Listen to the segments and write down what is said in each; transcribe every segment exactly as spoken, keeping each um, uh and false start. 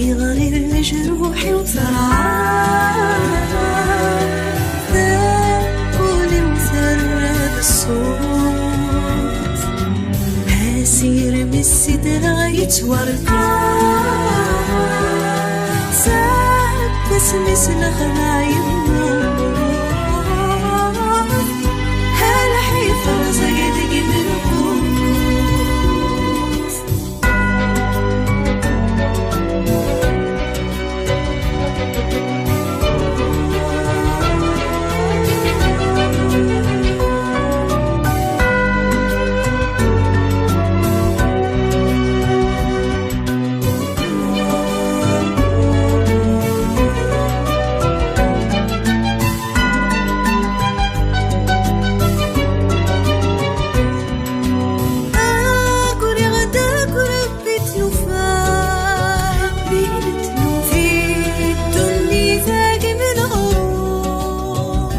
Yeɣli lejruḥ-iw terɛa, tawwurt-iw terra d ṣṣut. Asirem i s-sidreɣ yettwarqa, seg wasmi s-nexdeɛ yemmut. Lḥif rẓag deg imenqus. Aguriɣ-d akk Rebbi tlufa, Rebbi tlufa. Di ddunit-agi menɣur,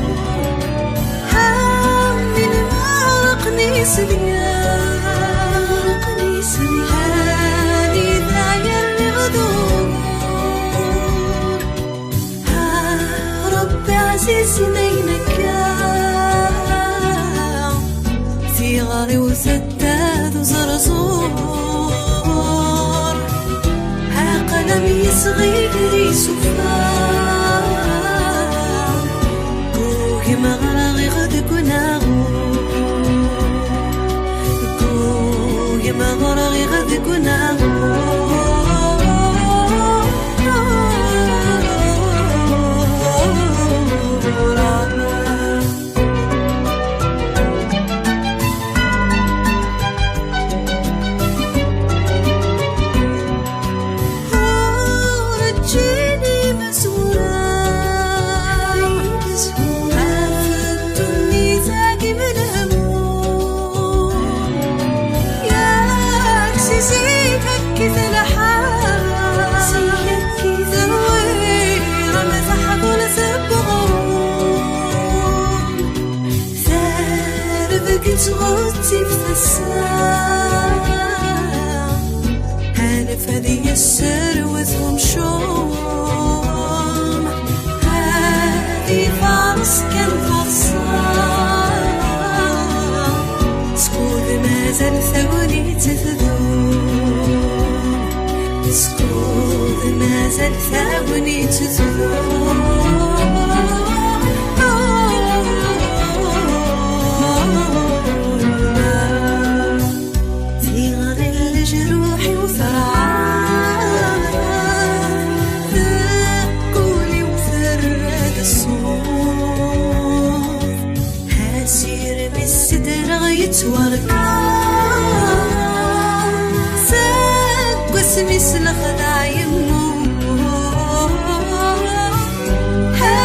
ḥamil meɛrqen isebgan, ḥamil meɛrqen isebgan. Anida yerriɣ dur. Ah, Ṛebbi ɛzizen ayen akka, tiɣri-w tedda d uẓerẓur. Aql-am yesɣi isufa, ggugmeɣ ɣriɣ deg unaɣur. Ggugmeɣ ɣriɣ deg unaɣur. Ur ǧǧin imezwura ɣef ddunit-agi menhmum. Yak si zik akkit lḥal, terwi am teḥḍult n uɣrum. Terbeg ttɣettib tasa, anef ad yesserwet umcum, ad ifaṛes kan taḍsa. Skud mazal tagnit tdum, skud mazal tagnit tdum. Tiɣri n lejruḥ-iw terɛa, tewwurt-iw terra-d ṣṣut. Asirem i s-sidreɣ yettwarqa, seg wasmi s-nexdeɛ yemmut.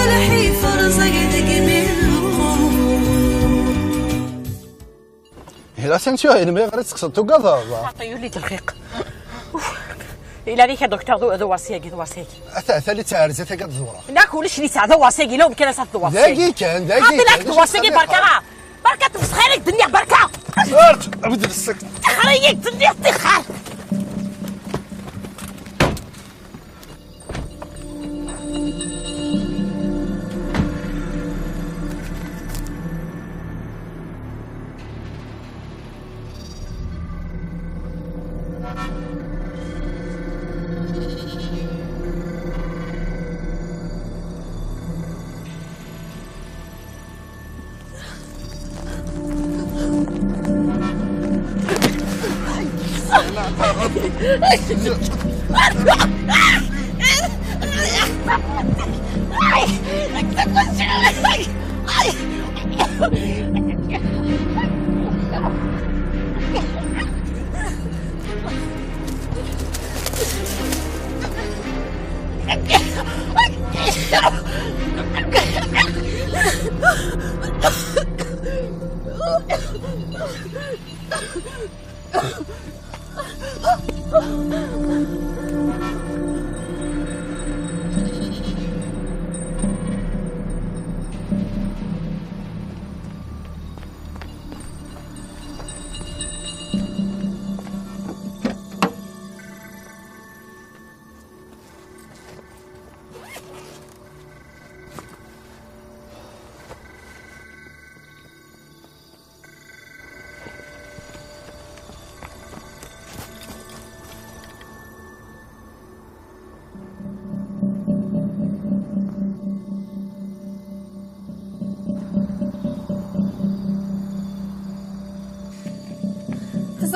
Lḥif rẓag deg imenqus. Hila, senti, ayɣer i tekkseḍ, tugadeḍ? Xaṭi, yuli-d lxiq. Uf. Ila alik a docteur, d, d wasi-agi, d wasi-agi. Ata, ata li tɛerza tagi ad ẓureɣ. Nek ulac li tesɛa, d wasi-agi, la umkan ad d wasi-agi. Dagi kan, dagi kan. Xaṭi, d wasi-agi, berka. Berka tmesxir-ik d-nniɣ, berka. Ert, abd lsek. Tixer-iyi-k d-nniɣ, tixer.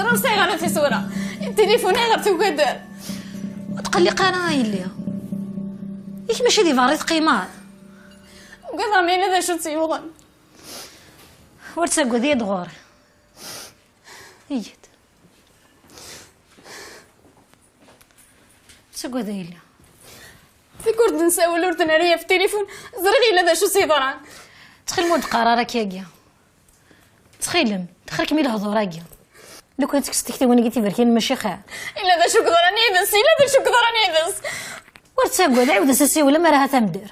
Ur sɛiɣ ara tisura. Tilifun ayɣer tugadeḍ? Ur tqelliq ara a yelli. Yak mačči di berra i teqqimeḍ? Ugadeɣ ma yella d acu tt-yuɣen. Ur ttagad, iyya-d ɣur-i. Iyya-d. Ur ttagad a yelli. Tikkelt ur d-nsawel, ur d-nerri ɣef tilifun, ẓriɣ yella d acu s-yeḍran. Ttxil-m ur d-qqar ara akka-agi. Ttxil-m, ttxil-kem i lehdur-agi. Lukan tekkes tiktiwin-agi tiberkanin mačči xir. Yella d acu yeḍran yid-s, yella d acu yeḍran yid-s. Ur ttagad, ɛiwed-as asiwel amar ahat amder.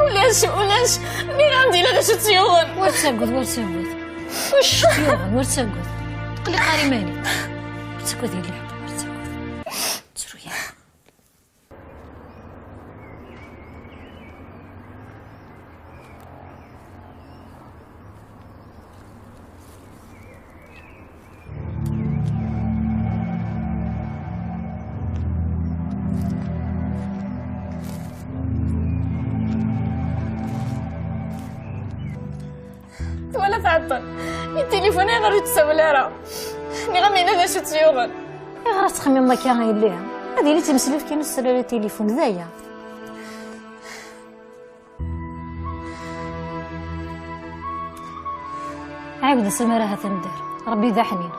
Ulac, ulac. Miranda, yella d acu tt-yuɣen. Ur ttagad, ur ttagad. Ulac acu tt-yuɣen, ur ttagad. Tqelliq ara iman-ik. Ur ttagad, yella, ur ttagad. Ttru ya. Twala tɛeṭṭel. Tilifun ayɣer ur d-tsawel ara? Nniɣ-am yella d acu tt-yuɣen. Ayɣer ad tettxemmimeḍ akka a yelli? Ad yili ttmeslayeɣ kan s ttilifun, d aya. Ɛiwed-as amar ahat amder. Rebbi d aḥnin.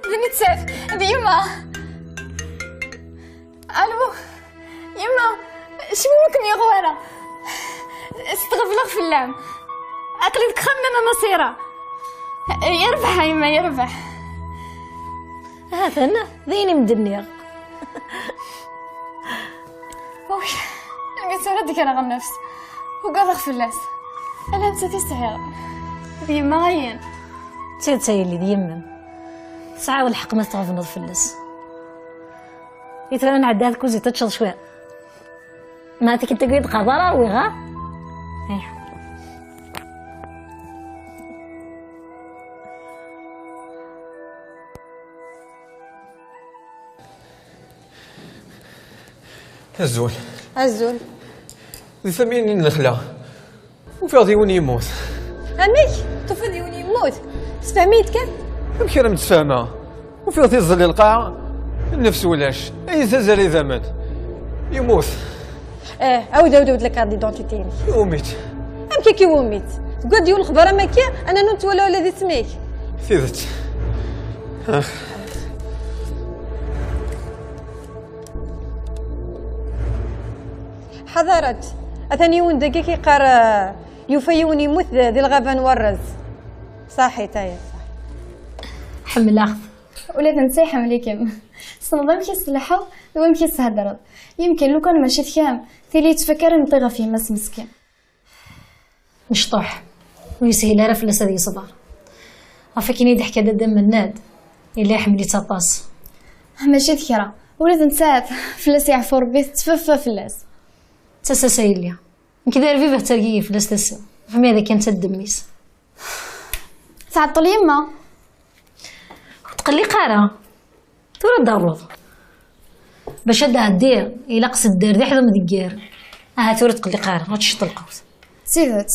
D nettat, d yemma. Alu, yemma, acimi ur kem-yuɣ wara? Stɣebleɣ fell-am. Aql-i deg uxxam n Nna Maṣira. Yerbeḥ a yemma, yerbeḥ. Ha-t-an, d ayen i m-d-nniɣ. Uk, almi tura d-greɣ nnefs. Ugadeɣ fell-as. Ala nettat i sɛiɣ. D yemma ayen. D tidet a yelli, d yemma-m. Tesɛiḍ lḥeqq ma tɣebneḍ fell-as. I tura nɛeddi ad kuzi teččeḍ cwiṭ. Ma tikkelt-agi ur d-qqareḍ ara, rwiɣ, ha? Ih. Azul. Azul. Di tamiyin n lexla, ufiɣ-d yiwen yemmut. Amek? Tufiḍ-d yiwen yemmut? Sefhem-iyi-d kan. Amek ara m-d-sfehmeɣ? Ufiɣ-t iẓẓel i lqaɛa, nnefs ulac, ay tazal idammen. Yemmut. Eh, awd, awd, awd la carte d'identité-inek. Iwumi-tt? Amek akka iwumi-tt? Tewwiḍ-d yiwen lexbar am akka, ana ur nettwala ula d isem-ik. Tidet. Ax. Ḥadaret, atan yiwen dagi k-yeqqar, eh, yufa yiwen yemmut di, di lɣaba n warrez. Saḥit, aya, saḥit. Ḥemmleɣ-t. Ula d netta iḥemmel-ikem. Tessneḍ amek i s-tleḥḥuḍ d wamek i s-theddreḍ. Yemken lukan mačči d kemm, tili yettfakkar imeṭṭi ɣef yemma-s meskin. Mecṭuḥ. Ur yeshil ara fell-as ad yeṣber. Ɣef akken i d-iḥka dadda Mennad, yella iḥemmel-itt aṭas. Mačči d kra. Ula d nettat, fell-as yeɛfu Rebbi, tettfaffa fell-as. D tasa-s a yelli. Nekk d arbib ad tergigi fell-as tasa. Ɣef mi ad kan d ddemmis. Tɛeṭṭel yemma. Ur tqelliq ara. Tura ad d-terruḍ. Bac ad d-ɛeddiɣ, ilaq s dderdiḥ d umdegger. Aha, tura ur tqelliq ara, ad teččeḍ lqut. D tidet.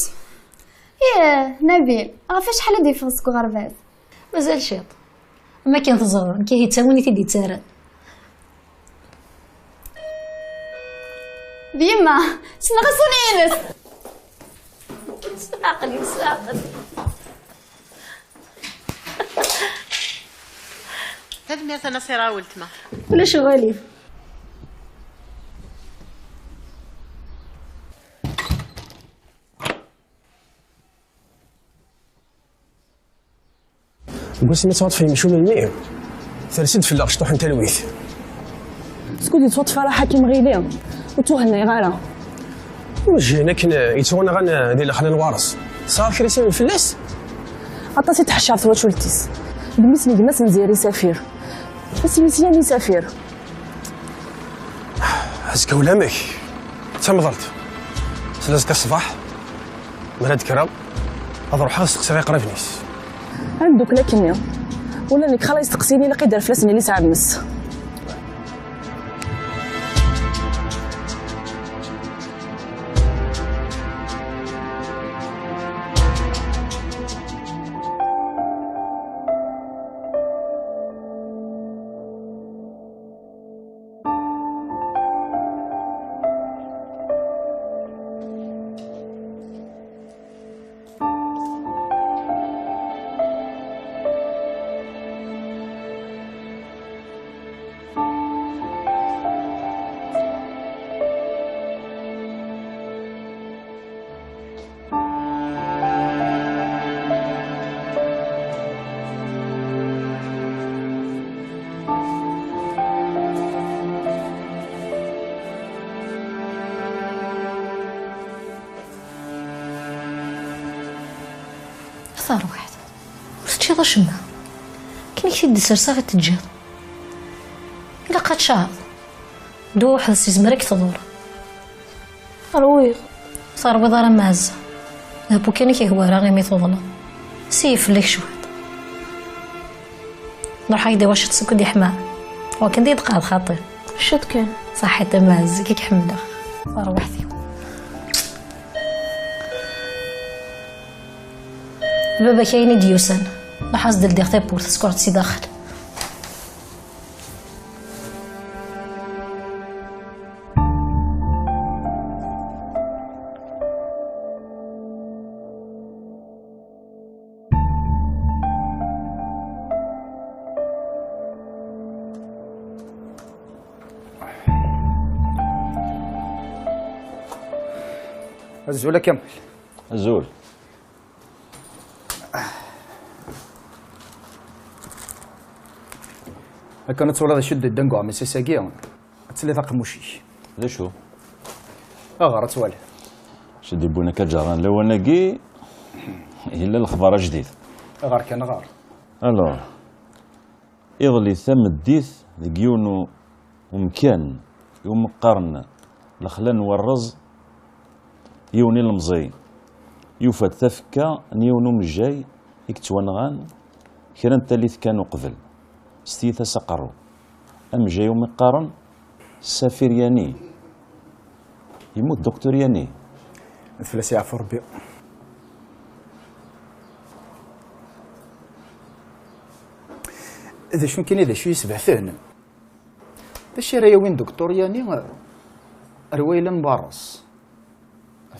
Ih, Nabil, ɣef acḥal i d-yeffeɣ seg uɣerbaz? Mazal ciṭ. Am akken teẓriḍ, nekk ihi d tawinit i d-yettarran. D yemma, ssneɣ isunan-ines. S leɛqel-im, s leɛqel. Tanemmirt a Nasira a weltma. Ulac uɣilif. Deg wasmi ttwaṭfen yemcumen-nni, ters-d fell-aɣ cṭuḥ n talwit. Skud yettwaṭṭef ara Ḥakim Ɣili, ur ttwahennayeɣ ara. Ur jhin akken yettwanɣan di lexla n Wares. Tesɛiḍ kra isem fell-as? Aṭas i tḥeccert twacult-is. D mmi-s n gma-s n Ziri Safir. Isem-is Yani Safir. Azekka ulamek. D tamḍelt. Sel azekka ṣṣbeḥ, mi ara d-kkreɣ, ad ruḥeɣ ad steqsiɣ iqriben-is. Ad neddukel akkenni. Ula d nekk xala yesteqsiyen ilaq i d-rfel ass-nni n Lisɛa Mmes. Tarwiḥt, ur teččiḍ acemma. Akken i k-t-id-sserseɣ i t-teǧǧiḍ. Ilaq ad teččeḍ. Ddu weḥd-s, izmer ad k-tḍur. Rwiɣ. Ur terwiḍ ara, ma ɛezza. D bu kan i k-ihwa ara imi tuḍneḍ. Siyef fell-ak cwiṭ. Nruḥ-ak-d i wacu tsekked iḥma. Wakken d-yeḍqer xaṭi. Cwiṭ kan. Ṣaḥit a ma ɛezza, i k-ḥemmleɣ. Tarwiḥt-iw. D baba-k ayen i d-yusan. Ruḥ-as-d ldiɣ tawwurt, skurt si daxel. Azul a Kamal. Azul. Akken ad twalaḍ acu d-iddan deg uɣmis ass-agi, ad tiliḍ aqemmuc-ik. D acu? Aɣer ad twaliḍ. Acu d-iwwin akka ǧaran lawan-agi, yella lexbar ajdid. Aɣer kan, aɣer. Alors, iḍelli tameddit deg yiwen u-, umkan iwumi qqaren lexla n warreẓ, yiwen ilemẓi yufa-d tafekka n yiwen umejjay i yettwanɣan kra n tallit kan uqbel, s tyita s aqerru. Amejjay umi qqaren Safir Yani. Yemmut Docteur Yani. Ad fell-as yeɛfu Rebbi. D acu nekkini, d acu yesbehten? D acu ara yawin Docteur Yani ar wayla n Barres?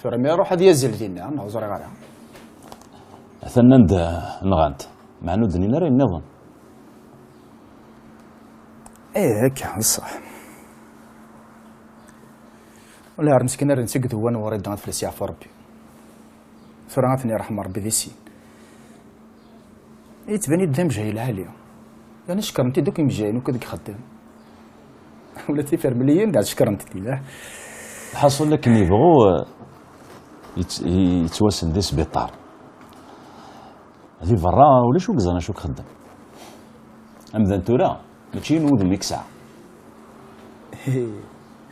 Tura mi iruḥ ad yazzel dinna, neɣ ur ẓriɣ ara. Atan anda nɣan-t, meɛna ur d-nnin ara ayen nniḍen. Eh, akka, d ṣṣeḥ. Wala ar meskin, rran-tt deg dewwan n Wrida, ad fell-as yeɛfu Rebbi. Tura ad ten-yerḥem Rebbi di sin. Yettban-d d amejjay lɛali. Yerna cekkren-t-id akk imejjayen akk deg ixeddem. Ula d tifermliyin d cekkren-t-id. Lḥaṣul, akken yebɣu, eh, yett-, yettwassen di sbiṭar. Di berra, ulac ur yeẓran acu ixeddem. Amdan tura, mačči yiwen wudem i yesɛa.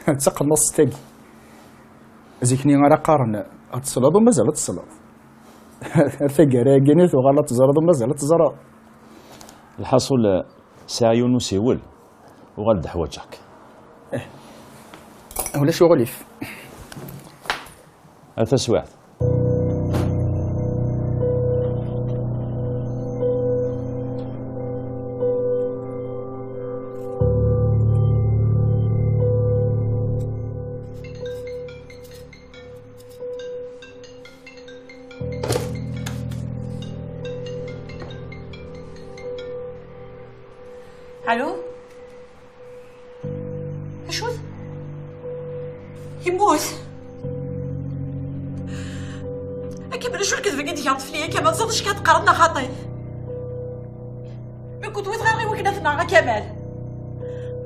D taqennaṣt tagi. Zik-nni ara qqaren, ad tesleḍ u mazal ad tesleḍ. Ar taggara-agi-nni tuɣal ad teẓreḍ u mazal ad teẓreḍ. Lḥaṣul, sɛiɣ yiwen usiwel, uɣal-d ḥwaǧeɣ-k. Eh. Ulac uɣilif. A taswiɛt. Allô? Acu-t? Yemmut? A Kamal, acu lekdeb i d-tgamt fell-i, a Kamal? Ẓriɣ acu kan teqqareḍ neɣ xaṭi. Ma kent-wwteɣ ɣer i wakken ad t-nɣeɣ, a Kamal.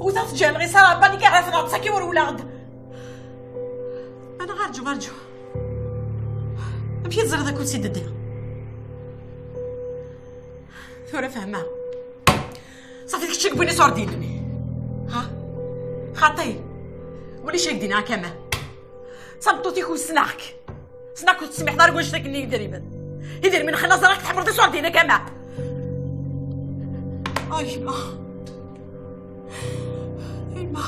Ur teɣ-teǧǧa lɣiṣara, bani kan ɣef ɣer ttaki ur wlaɣ-d. Ana ɣarǧu, ɣarǧu. Amek i teẓriḍ akk si d-ddiɣ? Tura fehmeɣ. Ṣafi d kečč i yewwin iṣurdiyen-nni. Ha? Xaṭi. Ulac ak-d-iniɣ a Kamal. D tameṭṭut-ik u ssneɣ-k. Ssneɣ-k ur tesmiḥeḍ ara deg wannect-agi n yidrimen. Idrimen xella ẓriɣ-k tḥemmleḍ iṣurdiyen a Kamal. Ay, yemma. Ay, yemma.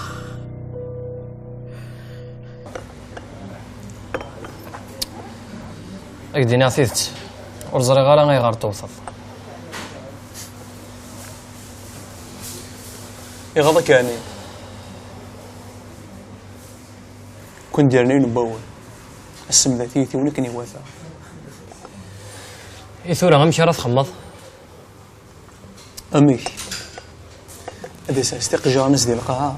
Ad k-d-iniɣ tidet, ur ẓriɣ ara ayɣer tewteḍ. Iɣaḍ-ak ɛni? Kun d-yerna yiwen n wawal. Assemdat-iyi-t-iwen akken iwata. I tura, amek ara txemmeḍ? Amek? Ad isers tiqejjaṛ-nnes di lqaɛa,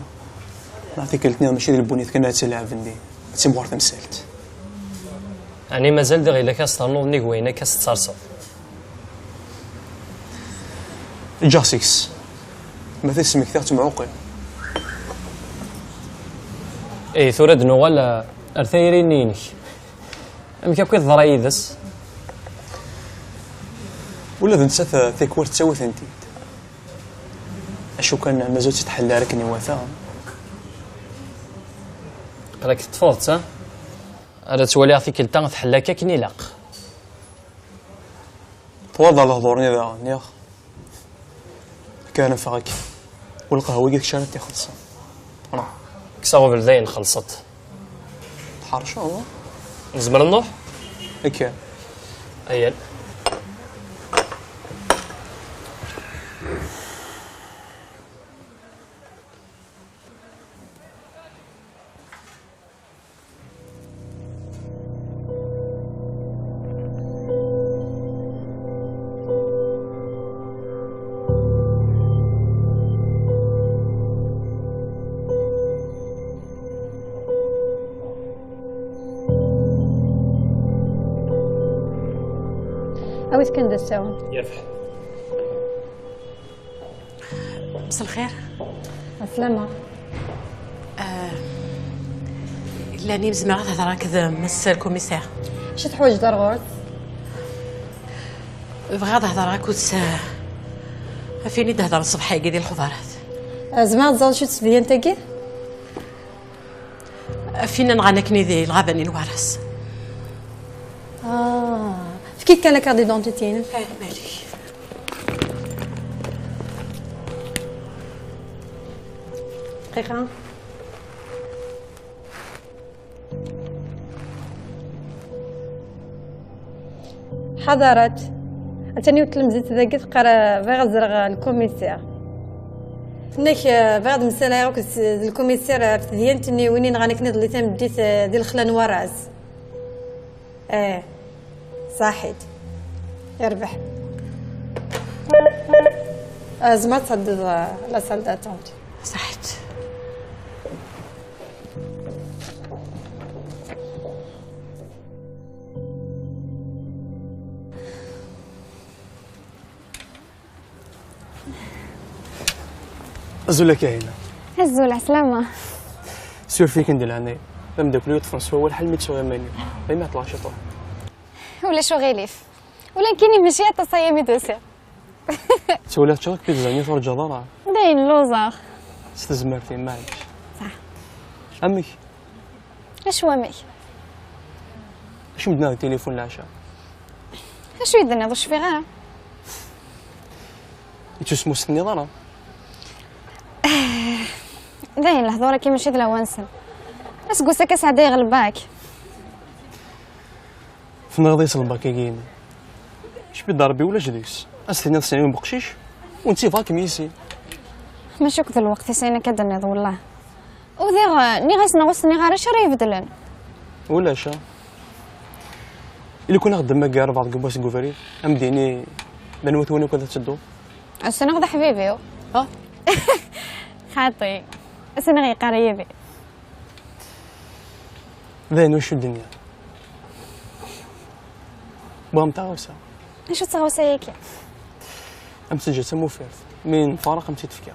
neɣ tikkelt-nniḍen mačči d lbunit kan ara tt-ilɛeben din, ad timɣur temsalt. Ɛni mazal diɣ ila-k ad s-ternuḍ nnig wayen akka s-tettarseḍ? Eǧǧ-aɣ seg-s. Ma tismektiɣ-tt mɛuqi. Ihi tura ad nuɣal ar tayri-nni-inek. Amek akk i teḍra yid-s? Ula d nettat tikwal tettawi-tent-id. Acu kan, mazal ur tt-tḥelli ara akken iwata. Aql-ak teṭṭfeḍ-tt, ha? Ara tt-waliɣ tikkelt-a tḥella-k akken ilaq. Twaḍa lehdur-nni daɣen, niɣ? Akka ara neffeɣ akka. U lqahwa-agi d kečč ara t-ixellṣen. Ruḥ. Kkes aɣubel dayen, xellṣeḍ. Tḥerceḍ, a? Nezmer ad nruḥ? Akka. Ayyal. Awit kan d asawen. Yerbeḥ. مساء الخير. عسلامة. آه، لاني مزمرة تهضر هكذا مس الكوميسير. شو تحوج دار غورت؟ بغا تهضر هكوت، آه، فيني تهضر الصبح هيك ديال الخضارات. آه، زعما تزال شو تسدي انت كي؟ فينا نغنكني ذي الغابة الوارس. آه، فكيت كان كاردي دونتيتي. ايه، مالي. دقيقة. حضرت. عتاني وتلمزت ذاك تقرا بغا زرغ الكوميسير. نك بغا مسألة ياك الكوميسير في ديانتني وينين غانك نضلي تمديت دي الخلان وراز. ايه، صحيت. يربح. آه، زعما تعدد، آه، لا سال داتونت. صحيت. Azul a Kahina. Azul, ɛeslama. Suref-iyi kan di leɛnaya. D ameddakel-iw yeṭṭfen s wawal ḥal mi ttuɣ iman-iw. Daymi ɛeṭṭleɣ ciṭuḥ. Ulac uɣilif. Ula nekkini mačči aṭas aya mi d-usiɣ. Ttwaliɣ ččiɣ akk pizza-nni turǧaḍ ara. Dayen lluẓeɣ. S tezmert-im, maɛlic. Ṣaḥ. Amek? Acu amek? Acu m-d-nniɣ di tilifun leɛca? Acu i d-tenniḍ, ur cfiɣ ara. Yettusem ur s-tenniḍ ara? Dayen, lehdur-agi mačči d lawan-nsen. Aseggas-a kan sɛeddayeɣ lbak. Tenniḍ-iyi s lbak-agi-inu. Cbi d Rebbi ulac deg-s. Ad s-tiniḍ sɛiɣ yiwen beqcic, u netta yebɣa-kem yis-i. Mačči akk d lweqt i sɛin akka d-tenniḍ, wellah. U diɣ, nniɣ-asen ur s-nniɣ ara acu ara ibeddlen. Ulac, a. Ili kun aɣ-d-temmagar rebɛa deg wass deg ubrid, a m-d-yini d anwa-t win akk ad tedduḍ? Ass-a neɣ d aḥbib-iw. Ha? Xaṭi. Ass-a neɣ yeqqar yid-i. D ayen wacu ddenya. Bɣam taɣawsa. Acu d taɣawsa-yagi? Am teǧǧa d tamufirt, mi nfaraq am tt-id-tefka.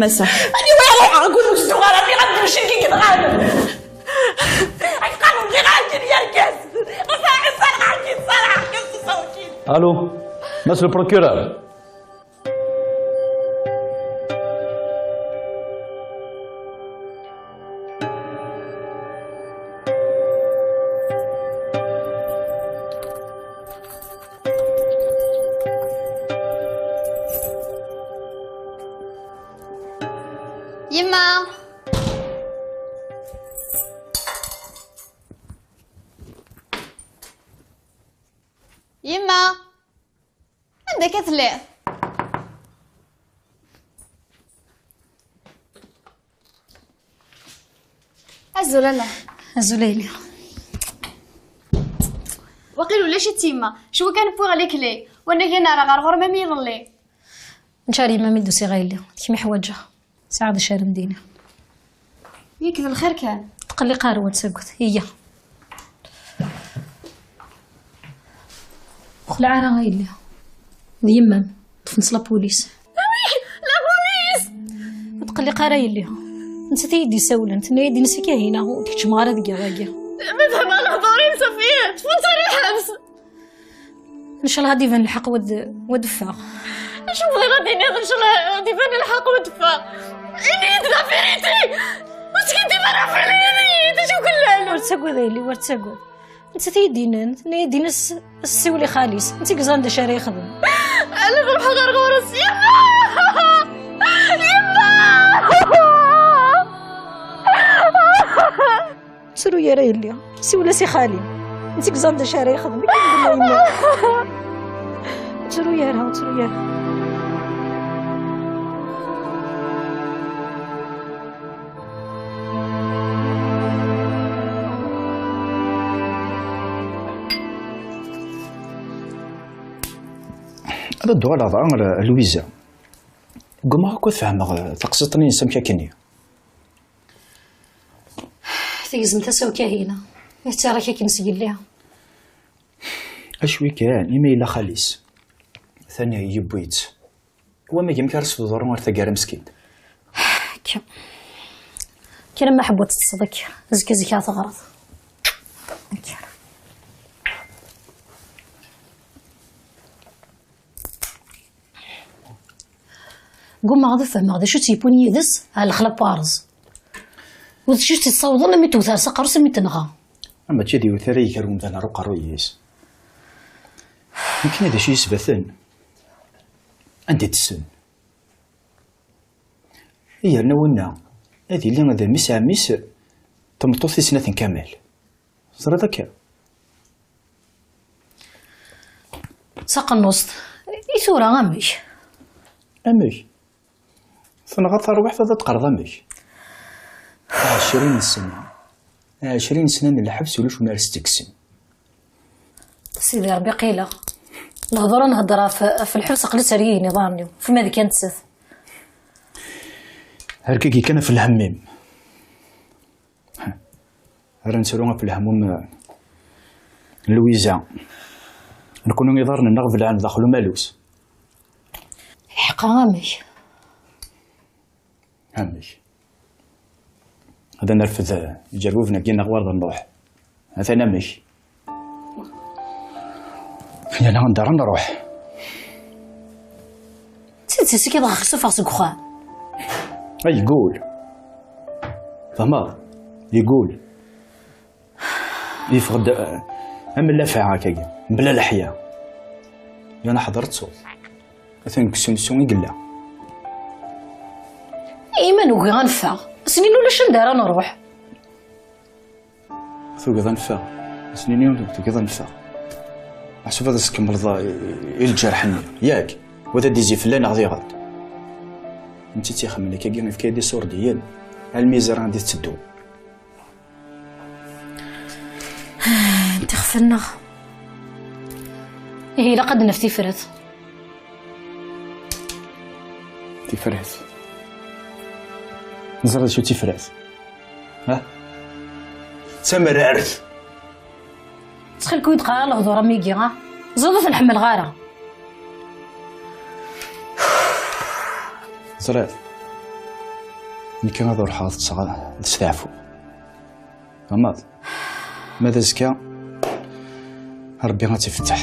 Massa. Aniwa i ruḥeɣ, ur d-usiɣ ara, nniɣ-am-d mačči nekk i yenɣan. Ay qqaren, nniɣ-ak-d yerkes. Ɣas aɛisa, nniɣ-ak-d ṣṣalaḥ, kkes ṣṣawt-ik. Allô, monsieur le procureur. Yemma! Yemma! Anda akka telliḍ? Azul, ala. Azul a yelli. Waqil ulac-itt yemma. Cwi kan wwiɣ lekli. Wanag-in ara ɣer ɣur-m am yiḍelli. Neččar yemma mi d-usiɣ a yelli. D kemm i ḥwaǧeɣ. Sɛiɣ d acu ara m-d-iniɣ. Yak d lxir kan. Tqelliq ara, ur ttagad. Iyya. Ur xelleɛ ara a yelli. D yemma-m. Ṭṭfen-tt la police. Awi, la police! Ur tqelliq ara a yelli. Nettat i yi-d-isawlen. Tenna-yi-d insi Kahina, ur d-keččmeɣ ara deg iḍ-agi. Ma fehmeɣ lehdur-im, Safiya, ṭṭfen-tt ar lḥebs. Ncallah ad d-iban lḥeqq wad, wad ffeɣ. Acu bɣiɣ ad d-iniɣ, ncallah ad d-iban lḥeqq wad ffeɣ. Ini-yi-d la vérité. Ur skiddib ara fell-i, ini-yi-d acu yellan. Ur ttagad a yelli, ur ttagad. Nettat i yi-d-yennan, tenna-yi-d ini s-, ssiwel i xali-s. Netta i yeẓran d acu ara yexdem. Ala ad ruḥeɣ ɣer ɣur-s. Yemma! Yemma! Ttru ara yelli. Siwel-as i xali. Netta i yeẓran d acu ara yexdem. Ttru ara, ttru ara. Ad d-uɣaleɣ dɣa ɣer Lwiza. Ggumaɣ akk ad fehmeɣ, eh, taqsiṭ-nni-ines amek akkenni. Tegzem tasa-w Kahina. Tettarra-k akken zgelli. Acwi kan, imi yella xali-s. Atan yewwi-tt. Wamek, amek ara s-teḍru ɣer taggara meskint? Akka. Kra ma ḥebbu teṭṭseḍ akka. Azekka zik ara teɣreḍ. Akka. Gummaɣ ad fehmeɣ d acu tt-yewwin yid-s ar lexla n waṛez. U d acu tt-yessawḍen ami tewwet ar s aqerru-s ami tenɣa. Ama mačči d iwet ara iger umdan ar uqerruy-is. Nekkni d acu yesbaten? Anda i tessen? Yerna winna, ad yili d mmi-s ɛemmi-s, tmeṭṭut tis snat n Kamal. Teẓriḍ akka? D taqennust. I tura amek? Amek? Tenɣa tarwiḥt, ad teqqreḍ amek? Ɛecrin sna. Ɛecrin sna n lḥebs, ulac win ara s-tt-ikksen. Sidi Ṛebbi, qileɣ. Lehdur ad nhedder ɣef, ɣef lḥebs, aql-i ttergigin iḍarren-iw. Ɣef ma d kan nettat. Rkagi kan ɣef lhemm-im. Ara nettru ɣef lehmum n Lwiza. Nekni iḍarren-nneɣ belɛen daxel umalus. Lḥeqqa amek? Amek? Ad nerfed ijerbuben-agi neɣ war ad nruḥ? Atan amek? Yerna anda ara nruḥ? D tidet, ass-agi dɣa xsufeɣ seg uxxam. Ay, yeggul. Fehmeḍ? Yeggul. Yeffeɣ-d, eh, am llafaɛ akkagi, mebla leḥya. Yerna ḥḍer tsuḍ. Atan deg usensu i yella. Iman ugiɣ ad neffeɣ. Ass-nni ulac anda ara nruḥ. Tugiḍ ad neffeɣ? Ass-nni tugiḍ ad neffeɣ? Meḥsub ad as-tkemmleḍ i, i, i lǧerḥ-nni, yak? Wa d ad d-izi fell-aneɣ diɣen. Netta tt-ixemmen akkagi, yefka-yi-d iṣurdiyen, almi ẓriɣ anda i tetteddu. Ntixef-nneɣ. Ihi ilaq ad d-naf tifrat. Tifrat. Teẓriḍ d acu d tifrat? Ha? D tamerart. Ttxil-k, ur yi-d-qqar ara lehdur am wigi, ha? Ẓriɣ ur ten-ḥemmleɣ ara. Ẓriɣ. Nekk ad ruḥeɣ ad ṭṭseɣ, ad steɛfuɣ. Fehmeḍ? Ma d azekka, Rebbi ad tt-ifetteḥ.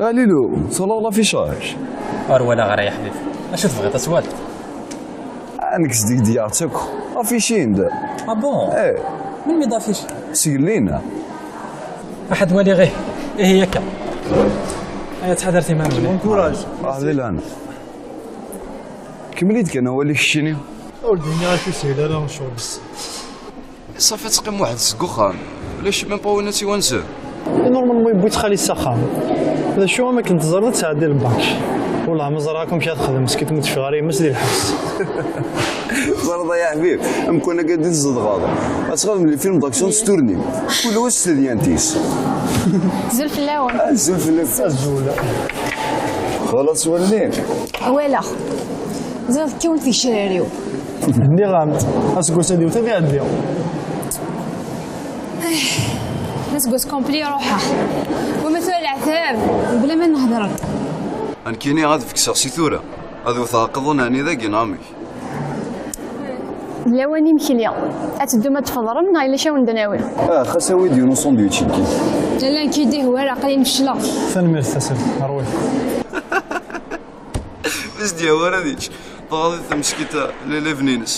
A Lilu, twalaḍ l'affichage? Ur walaɣ ara, ya ḥbib. Acu tebɣiḍ ad twaliḍ? Ah, nekk zeddig d-yeɛṭi akk. Affiché-n-d. Ah bon? Eh. Melmi d-affiché? Seg llinna. Aḥed waliɣ, ih. Ihi akka. Aya, ttḥadaret iman-nwen. Bon courage. Ah, di lehna. Kemmel-iyi-d kan awal-ik keččini. Ur d-iniɣ ak ur shil ara ccɣel-is. Ṣafi ad teqqim weḥd-s deg uxxam. Ulac même pas win ad tt-iwanzen. Normalement yewwi-tt xali-s s axxam. D acu am akken teẓriḍ ad tɛeddi lbank. Wellah ma ẓriɣ akk amek ad texdem, meskint ma teffeɣ ara yemma-s di lḥebs. Teẓriḍ ay aḥbib, amkan akka i tzedɣeḍ. Ad txedmem les films d'action s turnim. Kul wa s tedyant-is. Azul fell-awen. Azul fell-ak. Azul. Xalaṣ walli. Walaɣ. Ẓriɣ tekkiwen tgecrar-iw. Nniɣ-am-d, aseggas ad iwet ad iɛeddi. D aseggas complet ruḥeɣ. Wama tura leɛtab, bla ma nehder-d. Nekkini ad fekseɣ si tura. Ad wteɣ aqḍun ɛni dagi neɣ amek? D lawan imekli. Ad teddum ad tfeḍrem neɣ yella cawen d-nawi? Ah, xas awi-d yiwen usandwich-igi. Lalla nekk i d-ihwar, aql-i nefcleɣ. Tanemmirt a Sami, rwi. Ur s-d-yehwi ara ad yečč. Taɣaḍit tameskit, lilibn-ines.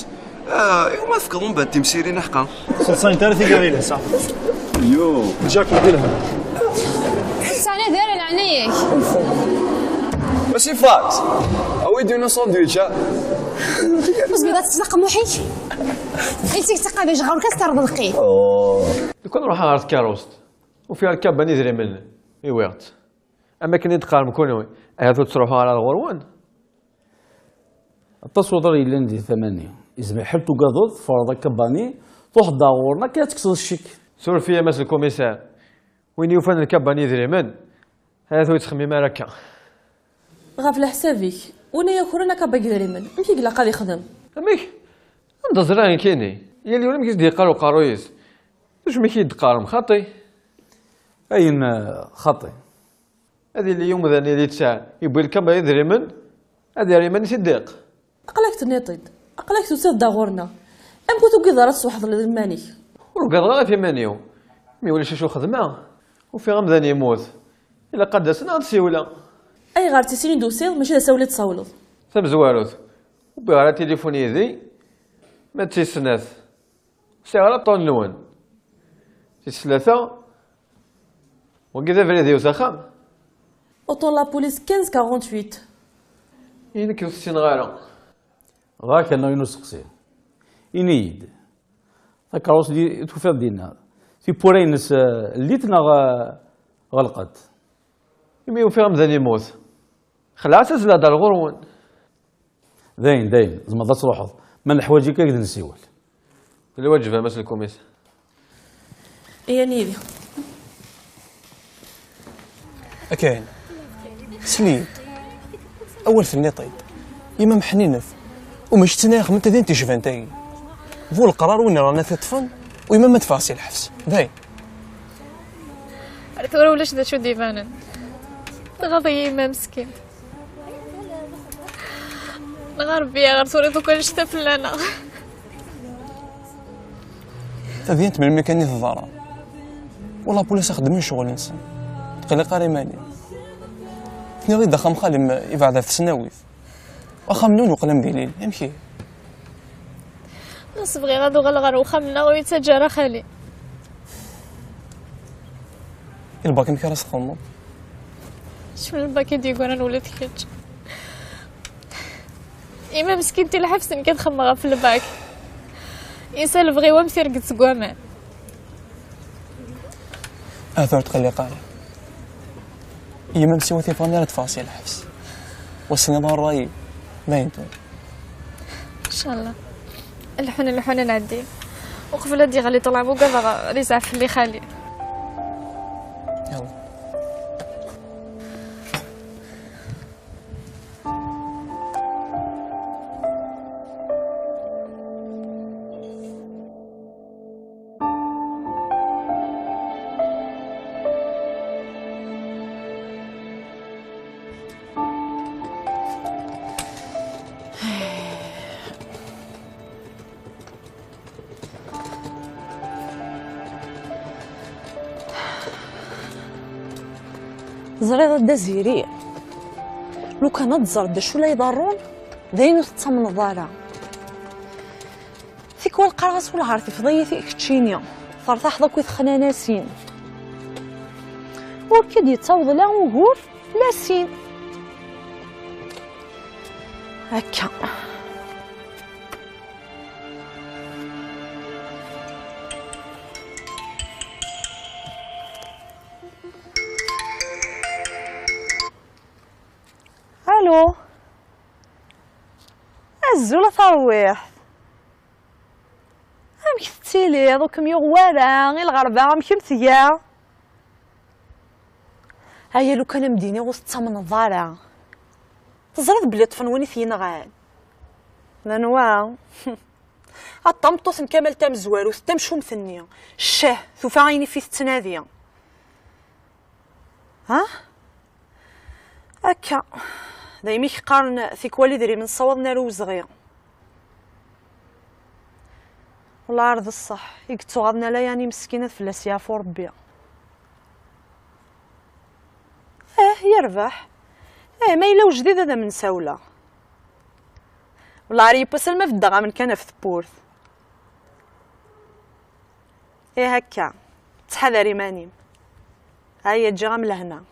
Ah, iwumi tefkeḍ umbeɛd timsirin aḥeqqa? Ur ttṣaint ara tigaɣilin, sax. Yo. Jack, d ilhem. Sani d ara leɛnaya-k. Mačči fax. Awi-d yiwen usandwich, ha? Ur tezmireḍ ad teslaqem uḥik? Ilsik taqabac ɣer ukas terḍ lqil. Lukan ruḥeɣ ɣer tkeṛṛust, ufiɣ lkabba n idrimen, iwiɣ-tt. Am akken i d-teqqarem kunwi, ahat ur ttruḥuɣ ara ɣur-wen. Aṭas uḍar yellan di tama-nni. Izmer ḥal tugadeḍ, tferreḍ akabani, truḥeḍ ɣur-neɣ, akka ad tekkseḍ ccek. Suref-iyi a Mass Lkumiser, win yufan lkabba n yidrimen, ahat ur yettxemmim ara akka. Ɣef leḥsab-ik, win ay yakren akabba n yidrimen, amek i ilaq ad ixdem? Amek? Anda ẓriɣ nekkini? Yal yiwen amek i s-d-yeqqar uqerruy-is. D acu mi k-d-qqarem? Xaṭi. Ayen, eh, xaṭi. Ad yili umdan yili ttɛa, yewwi lkabba idrimen, ad yerr iman-is i ddiq. Aql-ak tenniḍ-t-id. Aql-ak tusiḍ-d ɣur-neɣ. Amek ur tugiḍ ara ad tesweḥdeḍ iman-ik? Ur ugadeɣ ara ɣef iman-iw. Mi ulac acu xedmeɣ, ufiɣ amdan yemmut. Ilaq ad d-asen ad d-siwleɣ. Ayɣer d tisin i d-tusiḍ, mačči d asawel i d-tsawleḍ? Tamezwarut, ur wwiɣ ara tilifun yid-i, ma d tis snat. Sɛiɣ ara ṭṭun-nwen. Tis tlata, wagi d abrid-iw s axxam. Uṭṭun la police quinze quarante-huit. I nekk ur t-ssineɣ ara. Ɣer-k annaɣ-inu usteqsi. Ini-yi-d, takeṛṛust-nni i tufiḍ dinna, tiwwura-ines, eh, llit neɣ, eh, ɣelqent? Imi ufiɣ amdan yemmut, xelɛeɣ-tt azleɣ-d ar ɣur-wen. Dayen, dayen, tzemreḍ ad truḥeḍ. Ma neḥwaǧ-ik, ad k-d-nsiwel. D lwaǧeb, a Mass Lkumis. Iyan yid-i. Akken. Sel-iyi-d. Awal tenniḍ-t-id. Yemma meḥninef. U mačči d tin ay ixedmen tadint icban tagi. Bu leqrar win iran ad t-iṭṭfen, u yemma ma teffeɣ si lḥebs. Dayen. Ar tura ulac d acu d-ibanen. Tɣaḍ-iyi yemma meskint. Dɣa Rebbi, ɣer turiḍ akk annect-a fell-aneɣ. Tadyant melmi kan i teḍra. U la police xeddmen ccɣel-nsen. Tqelliq ara iman-im. Tenniḍ-id axxam xali-m yebɛed ɣef tesnawit. Axxam-nwen uqlam d ilil. Amek ihi? Ɣas bɣiɣ ad uɣaleɣ ɣer uxxam-nneɣ ur yettaǧǧa ara xali. I lbak amek ara s-txedmeḍ? Cwi lbak i d-yeggran ula d kečč. Yemma meskint i lḥebs nekk ad xemmeɣ ɣef lbak. Insa lebɣi-w am tirget seg waman. Ahat ur tqelliq ara. Yemma-m siwa tifɣen ara teffeɣ si lḥebs. Wassen iḍ ṛṛay, dayen tura. Incallah. Lḥun, lḥun ad nɛeddi. Uqbel ad d-yeɣli ṭṭlam ugadeɣ ad izɛef fell-i xali. Yalla. Teẓriḍ a Dda Ziri, lukan ad teẓreḍ d acu la iḍerrun, d ayen ur tettamneḍ ara. Tikwal qqareɣ-as welɛar tifeḍ-iyi ti-, keččini, tertaḥeḍ akk i texnanasin. Ur k-id-yettaweḍ la ugur, la sin. Akka. Alo. Azul a tarwiḥt. Amek tettiliḍ? Ur kem-yuɣ wara i lɣerba, amek i m-tga? Aya lukan a m-d-iniɣ ur tettamneḍ ara. Teẓriḍ belli ṭṭfen win i t-yenɣan? D anwa? A tameṭṭut n Kamal tamezwarut, tamcumt-nni. Ccah, tufa ayen i fi tettnadi. Ha? Akka. Daymi k-qqaren tikwal idrimen ssawaḍen ar uzɣi. Wellah ar d ṣṣeḥ, i yettuɣaḍen ala yani meskin ad fell-as yeɛfu Rebbi. Eh, yerbeḥ. Eh, ma yella ujdid ad am-nsawleɣ. Wellah ar yiwwas alma beddeɣ-am-n kan ɣef tewwurt. Eh, akka. Ttḥadar iman-im. Aya, ǧǧiɣ-am lehna.